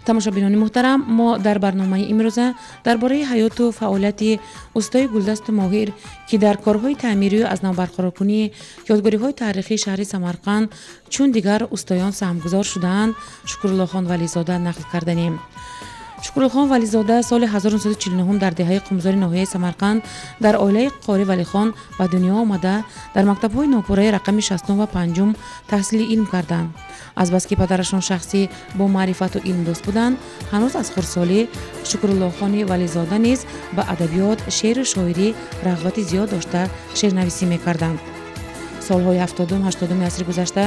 Тамошобинони муҳтарам, мо дар барномаи имрӯза дар бораи ҳаёту фаъолияти устои гулдасту моҳир, ки дар корҳои таъмирию аз нав барқароркунии ёдгориҳои таърихии шаҳри Самарқанд чун дигар устоён саҳмгузор шудаанд, Шукруллохон Вализода нақл карданем. Шукруллохон Вализода соли 1949 дар деҳаи Қумзори ноҳияи Самарқанд дар оилаи Қори Валихон ба дунё омада, дар мактабҳои нопурраи рақами шастум ва панҷум таҳсили илм карданд. Азбаски падарашон шахси бо маърифату илмдӯст буданд, ҳанӯз аз хурдсолӣ Шукруллохони Вализода низ ба адабиёт, шеъру шоирӣ рағбати зиёд дошта, шеърнависӣ мекарданд. Солҳои 70-ум, 80-уми асри гузашта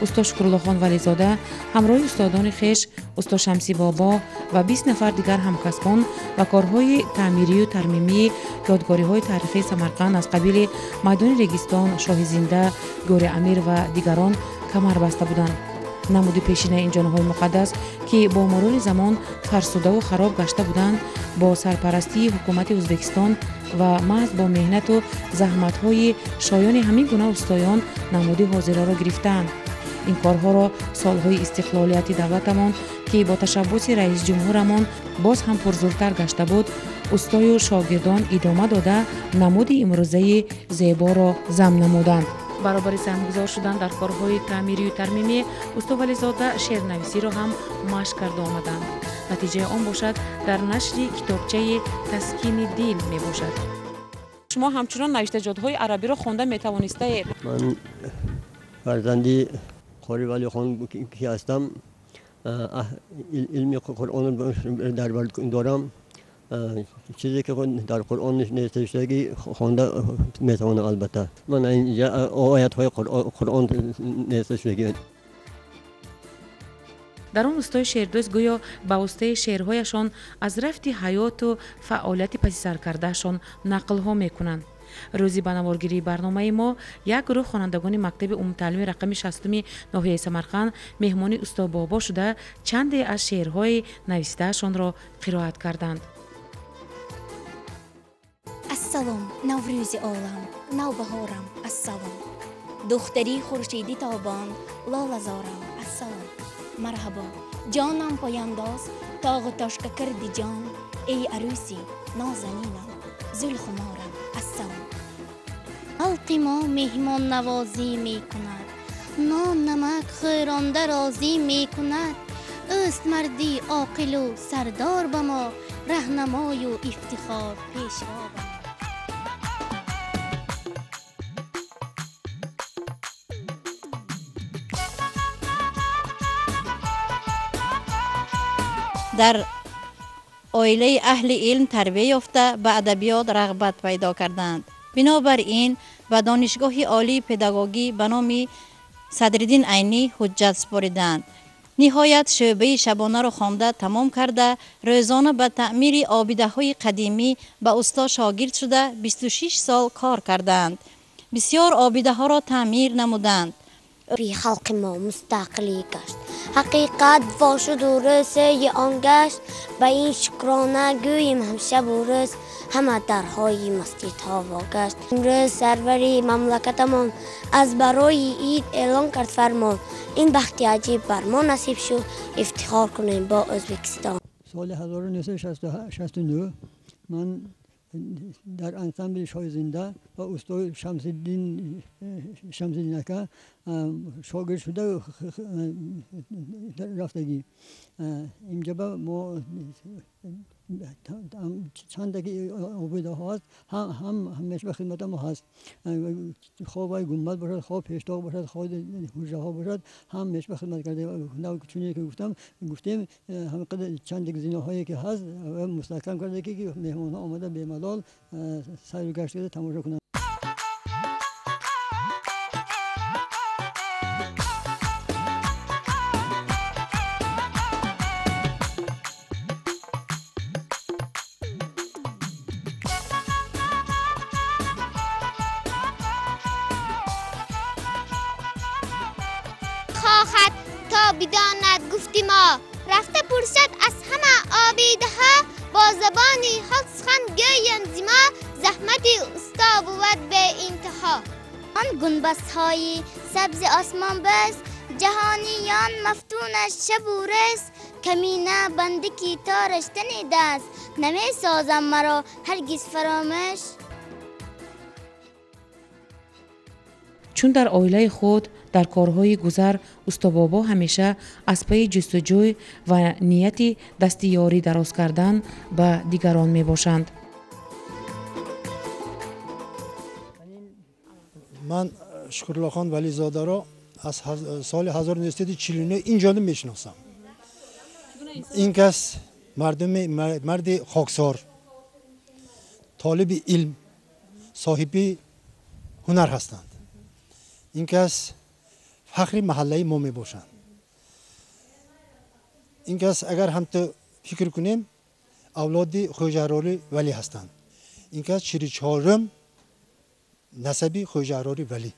усто Шукруллохон Вализода ҳамроҳи устодони хеш, усто Шамсӣ Бобо ва 20 нафар дигар ҳамкасбон ба корҳои таъмирию тармимии ёдгориҳои таърихии Самарқанд аз қабили майдони Регистон, Шоҳи Зинда, Гӯри Амир ва дигарон камар баста буданд. Намуди пешинаи ин ҷонҳои муқаддас, ки бо мурури замон фарсудаву хароб гашта буданд, бо сарпарастии ҳукумати Ӯзбекистон ва маҳз бо меҳнату заҳматҳои шоёни ҳамин гуна устоён намуди ҳозираро гирифтаанд. Ин корҳоро солҳои истиқлолияти давлатамон, ки бо ташаббуси раисҷумҳурамон боз ҳам пурзуртар гашта буд, устою шогирдон идома дода, намуди имрӯзаи зеборо зам намуданд. Баробари саҳмгузор шудан дар корҳои таъмирию тармимӣ, усто Вализода шеърнависиро ҳам машқ карда омаданд. Натиҷаи он бошад дар нашри китобчаи «Таскини дил» мебошад. Шумо ҳамчунон навиштаҷотҳои арабиро хонда метавонистаед? Ман фарзанди Қори Валихон ки ҳастам, илми Қуръон дар бар дорам. Чизе ки дар Қуръон навишташудагӣ хонда метавонам. Албатта, ман инҷа оятҳои Қуръон навишташудагӣ. Дар он устои шеърдӯст гӯё ба воситаи шеърҳояшон аз рафти ҳаёту фаъолияти пасисаркардаашон нақлҳо мекунанд. Рӯзи ба наворгирии барномаи мо як гурӯҳ хонандагони мактаби умумитаълими рақами шастуми ноҳияи Самарқанд меҳмони усто Бобо шуда, чанде аз шеърҳои навистаашонро қироат карданд. Ассалом, Наврӯзи олам, навбаҳорам, ассалом, духтари хуршиди тобон, лолазорам, ассалом. Марҳабо, ҷонам пояндоз, тоғу тошка кирди ҷон, эй арӯси нозанинам, зулхуморам, ассалом. Халқи мо меҳмоннавозӣ мекунад, нон намак хӯронда розӣ мекунад. Ӯст марди оқилу сардор ба мо, раҳнамою ифтихор пешво ба мо. Дар оилаи аҳли илм тарбия ёфта, ба адабиёт рағбат пайдо карданд. Бинобар ин ба Донишгоҳи олии педагогӣ ба номи Садриддин Айнӣ ҳуҷҷат супориданд. Ниҳоят шӯъбаи шабонаро хонда тамом карда, рӯзона ба таъмири обидаҳои қадимӣ ба усто шогирд шуда, 26 сол кор карданд. Бисёр обидаҳоро таъмир намуданд. Халқи мо мустақилӣ гашт, ҳақиқат вошуду рӯсӯи он гашт. Ба ин шукрона гӯем ҳамшабу рӯз, ҳама дарҳои масҷидҳо вогашт. Имрӯз сарвари мамлакатамон аз барои ид эълон кард фармон. Ин бахти аҷиб бар мо насиб шуд, ифтихор кунем бо Ӯзбекистон. Соли 1969 ман дар ансамбли Шоҳи Зинда ва устои Шамсиддин ака шогирд шуда рафтагӣ. Инҷоба мо чандаки обидаҳо ҳаст, ҳам ҳамеша ба хидмата мо ҳаст. Хоҳ вай гумбад бошад, хоҳ пештоқ бошад, хоҳ ҳуҷраҳо бошад, ҳамеша ба хидмат карда. Чуне ки гуфтем, ҳамқадар чандак зинаҳое ки ҳаст мустаҳкам карда, ки меҳмонҳо омада бемалол сайру гашт карда тамошо кунанд. خواهد تا بداند گفتی ما، رفته پرسد از همه آبیدها. با زبانی خود سخن گویند ز ما، زحمت استا بود به انتها. آن گنبدهای سبز آسمان بس، Ҷаҳониён мафтунаш шабу рӯз, камина бандаки тораш танидааст. Намесозам маро ҳаргиз фаромӯш. Чун дар оилаи худ дар корҳои гузар устобобо ҳамеша аз пайи ҷустуҷӯй ва нияти дасти ёрӣ дароз кардан ба дигарон мебошанд. Ман Шукруллохон Вализодаро аз соли 1949 инҷоно мешиносам. Ин кас марди хоксор, толиби илм, соҳиби ҳунар ҳастанд. Ин кас фахри маҳаллаи мо мебошанд. Ин кас агар ҳамто фикр кунем, авлоди Хоҷаҳрори Валӣ ҳастанд. Ин кас 44-ум насаби Хоҷаҳрори Валӣ.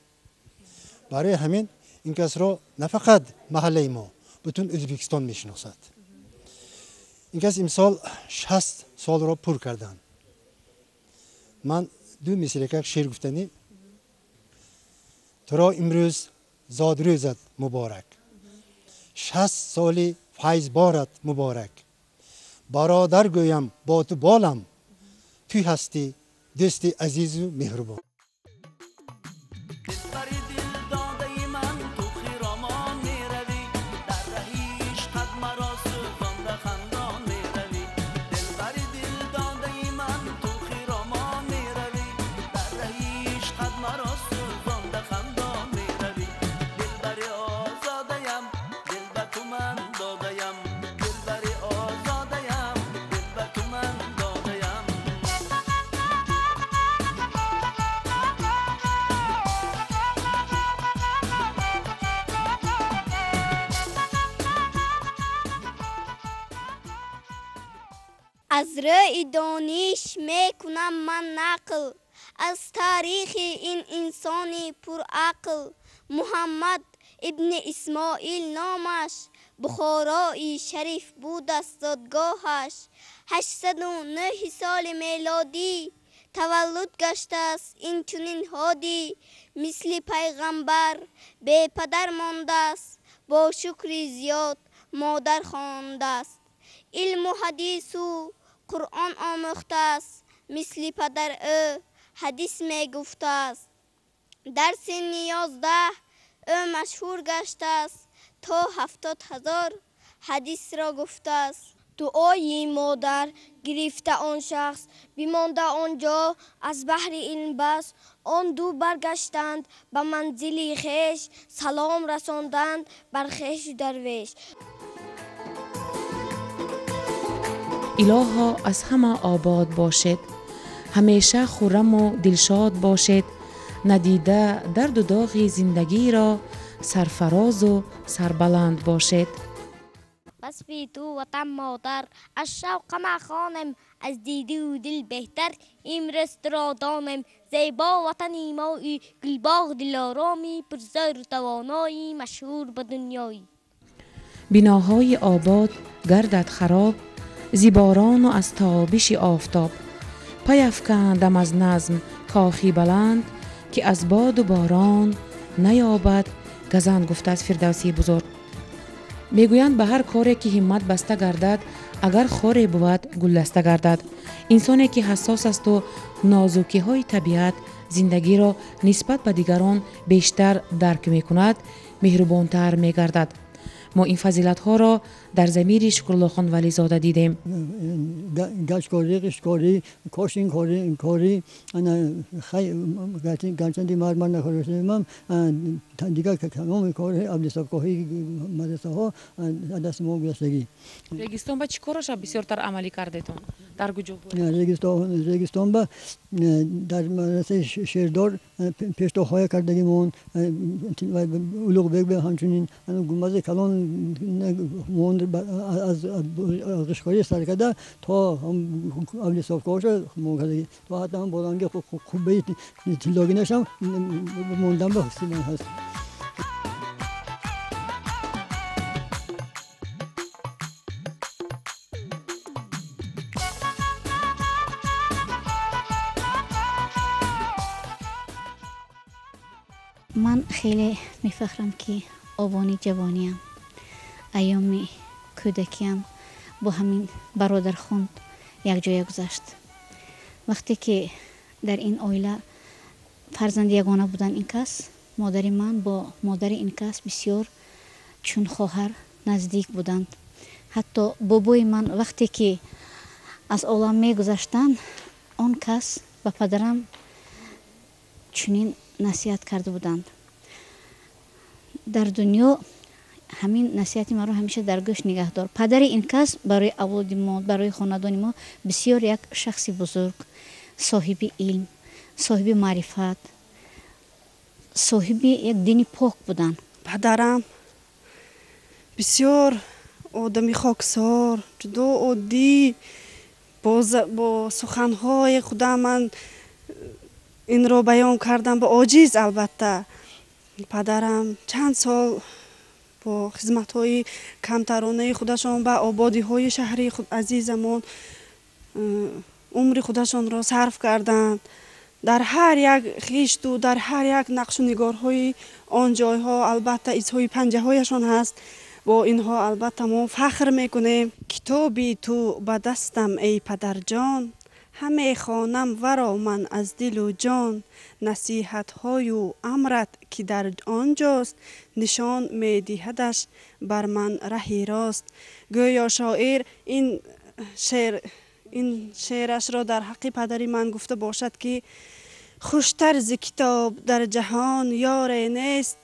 Барои ҳамин ин касро на фақат маҳаллаи мо, бутун Ӯзбекистон мешиносад. Ин кас имсол 60 солро пур карданд. Ман ду мисрекак шеър гуфтанӣ. Туро имрӯз зодрӯзат муборак, 60 соли файзборат муборак. Бародар гӯям бо ту болам, ту ҳастӣ дӯсти азизу меҳрубон. Аз рӯи дониш мекунам ман нақл, аз таърихи ин инсони пурақл. Муҳаммад ибни Исмоил номаш, Бухорои шариф будаст зодгоҳаш. 809 соли мелодӣ таваллуд гаштааст инчунин ҳодӣ. Мисли пайғамбар бепадар мондааст, бо шукри зиёд модар хондааст. Илму ҳадису Қуръон омӯхтааст, мисли падар ӯ ҳадис мегуфтааст. Дар синни 11 ӯ машҳур гаштааст, то 70 000 ҳадисро гуфтааст. Дуои модар гирифта он шахс, бимонда он ҷо аз баҳри илм бас. Он ду баргаштанд ба манзили хеш, салом расонданд бар хешу дарвеш. Илоҳо аз ҳама обод бошед, ҳамеша хурраму дилшод бошед, надида дарду доғи зиндагиро сарфарозу сарбаланд бошед. Васфи ту ватан модар, аз шавқа махонем, аз дидиву дил беҳтар имрӯз туро донем. Зебо ватани мои, гулбоғ дилороми, пурзӯру тавонои, машҳур ба дунёӣ. Биноҳои обод гардад хароб, зиборону аз тобиши офтоб. Пайафкандам аз назм кохи баланд, ки аз боду борон наёбад газанд, гуфтааст Фирдавсии бузург. Мегӯянд ба ҳар коре ки ҳиммат баста гардад, агар хоре бувад гулдаста гардад. Инсоне ки ҳассос асту нозукиҳои табиат зиндагиро нисбат ба дигарон бештар дарк мекунад, меҳрубонтар мегардад. Мо ин фазилатҳоро дар замири Шукруллохон Вализода дидем. Гачкорӣ, қишткорӣ, кошинкорӣ, корӣ, гарчанди мармар накористемам, дигар тамоми кори аблисобкоҳии мадрасаҳо дасти мо гузаштагӣ. Регистон ба чӣ короша бисёртар амалӣ кардетон? Дар куҷо? Регистон ба дар мадрасаи Шердор пештоқҳое кардагимон, Улуғбек ба ҳамчунин гумбази калон аз қишкорӣ сар карда то аблисобкоҳоша мо кардагӣ, то ҳатто ҳам боланги қуббаи тиллогинашам мондан ба ҳисси ман ҳаст. Ман хеле мефахрам, ки Овони ҷавониям, айёми кӯдакиям бо ҳамин бародархонд якҷоя гузашт. Вақте ки дар ин оила фарзанди ягона будан ин кас, модари ман бо модари ин кас бисёр чун хоҳар наздик буданд. Ҳатто бобои ман вақте ки аз олам мегузаштанд, он кас ба падарам чунин насиҳат карда буданд: дар дунё ҳамин насиҳати маро ҳамеша дар гӯш нигаҳ дор. Падари ин кас барои авлоди мо, барои хонадони мо бисёр як шахси бузург, соҳиби илм, соҳиби маърифат, соҳиби як дини пок буданд. Падарам бисёр одами хоксор, ҷудо оддӣ, бо суханҳои худам ман инро баён кардам, ба оҷиз албатта. Падарам чанд сол бо хизматҳои камтаронаи худашон ба ободиҳои шаҳри азизамон умри худашонро сарф карданд. Дар ҳар як хишту дар ҳар як нақшу нигорҳои он ҷойҳо албатта изҳои панҷаҳояшон ҳаст. Бо инҳо албатта мо фахр мекунем. Китоби ту ба дастам, эй падарҷон, ҳаме хонам варо ман аз дилу ҷон. Насиҳатҳою амрат ки дар он ҷост, нишон медиҳадаш бар ман раҳи рост. Гӯё шоир ин шеърашро дар ҳаққи падари ман гуфта бошад, ки хуштар зи китоб дар ҷаҳон ёре нест,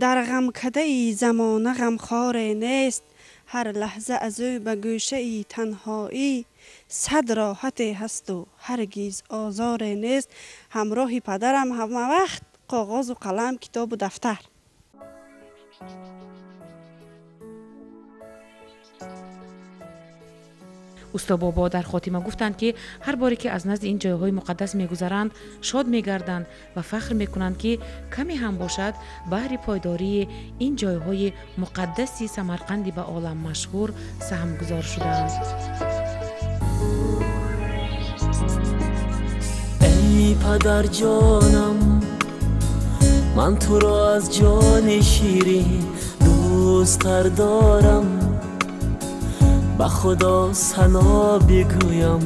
дар ғамкадаи замона ғамхоре нест. Ҳар лаҳза аз ӯ ба гӯшаи танҳоӣ сад роҳате ҳасту ҳаргиз озоре нест. Ҳамроҳи падарам ҳама вақт коғозу қалам, китобу дафтар. Усто бобо дар хотима гуфтанд, ки ҳар боре ки аз назди ин ҷойҳои муқаддас мегузаранд, шод мегарданд ва фахр мекунанд, ки каме ҳам бошад баҳри пойдории ин ҷойҳои муқаддаси Самарқанди ба олам машҳур саҳмгузор шудаанд. Эй падарҷонам, ман туро аз ҷони ширин дӯсттар дорам. Ба Худо сано бигӯям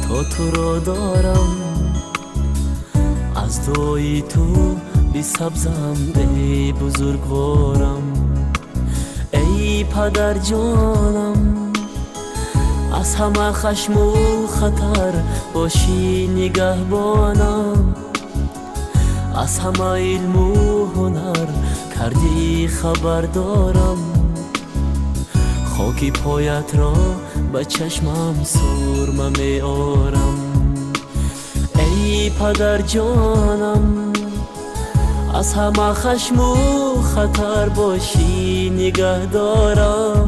то туро дорам. Аз дуои ту бисабзам, эй бузургворам. Эй падарҷонам, аз ҳама хашму хатар бошӣ нигаҳбонам. Аз ҳама илму ҳунар кардӣ хабардорам. Хоки поятро ба чашмам сурма меорам. Эй падарҷонам, аз ҳама хашму хатар бошӣ нигаҳдорам.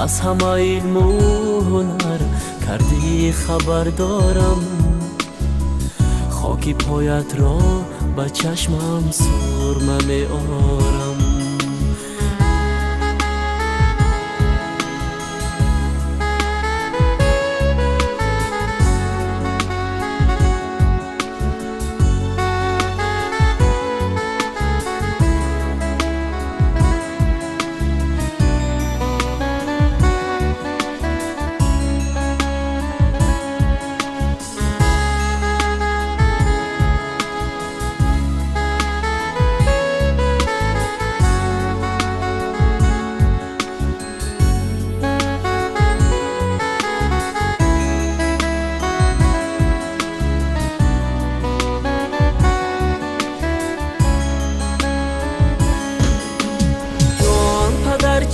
Аз ҳама илму ҳунар кардӣ хабардорам. Хоки поятро ба чашмам сурма меорам.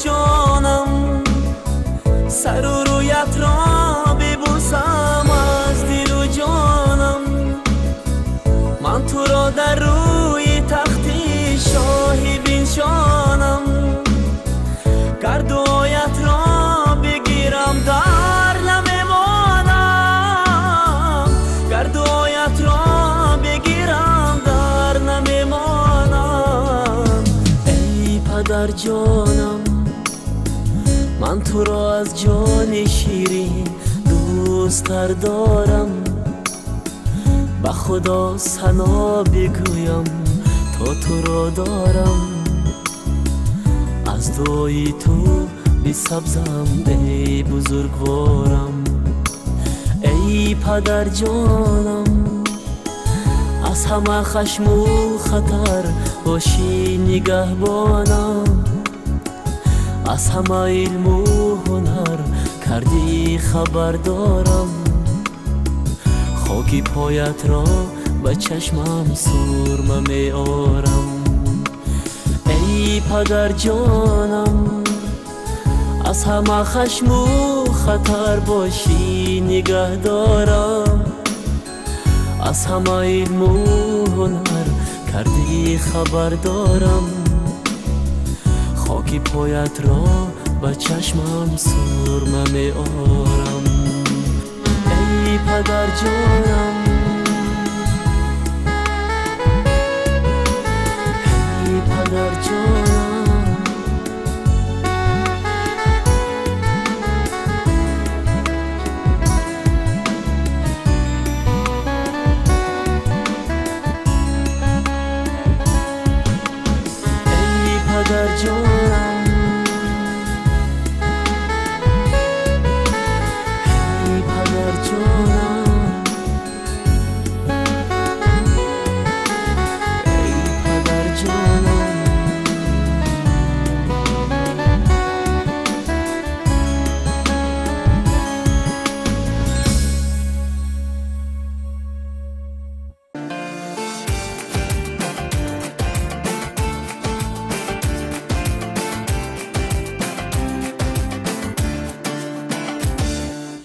Ҷонам, сару рӯятро бибӯсам аз дилу ҷонам. Ман туро дар рӯи тахти шоҳӣ биншонам. Гар дуоятро бигирам дар намемонам. Гар дуоятро бигирам дар намемонам. Эй падарҷонам, ман туро аз ҷони ширин дӯсттар дорам. Ба Худо сано бигӯям то туро дорам. Аз дуои ту бисабзам, эй бузургворам, эй падарҷонам. Аз ҳама хашму хатар бошӣ нигаҳбонам, аз ҳама илму ҳунар кардӣ хабардорам. Хоки поятро ба чашмам сурма меорам, эй падарҷонам. Аз ҳама хашму хатар бошӣ нигаҳдорам, аз ҳама илму ҳунар кардӣ хабардорам. Хоки поятро ба чашмам сурма меорам, эй падарҷонам.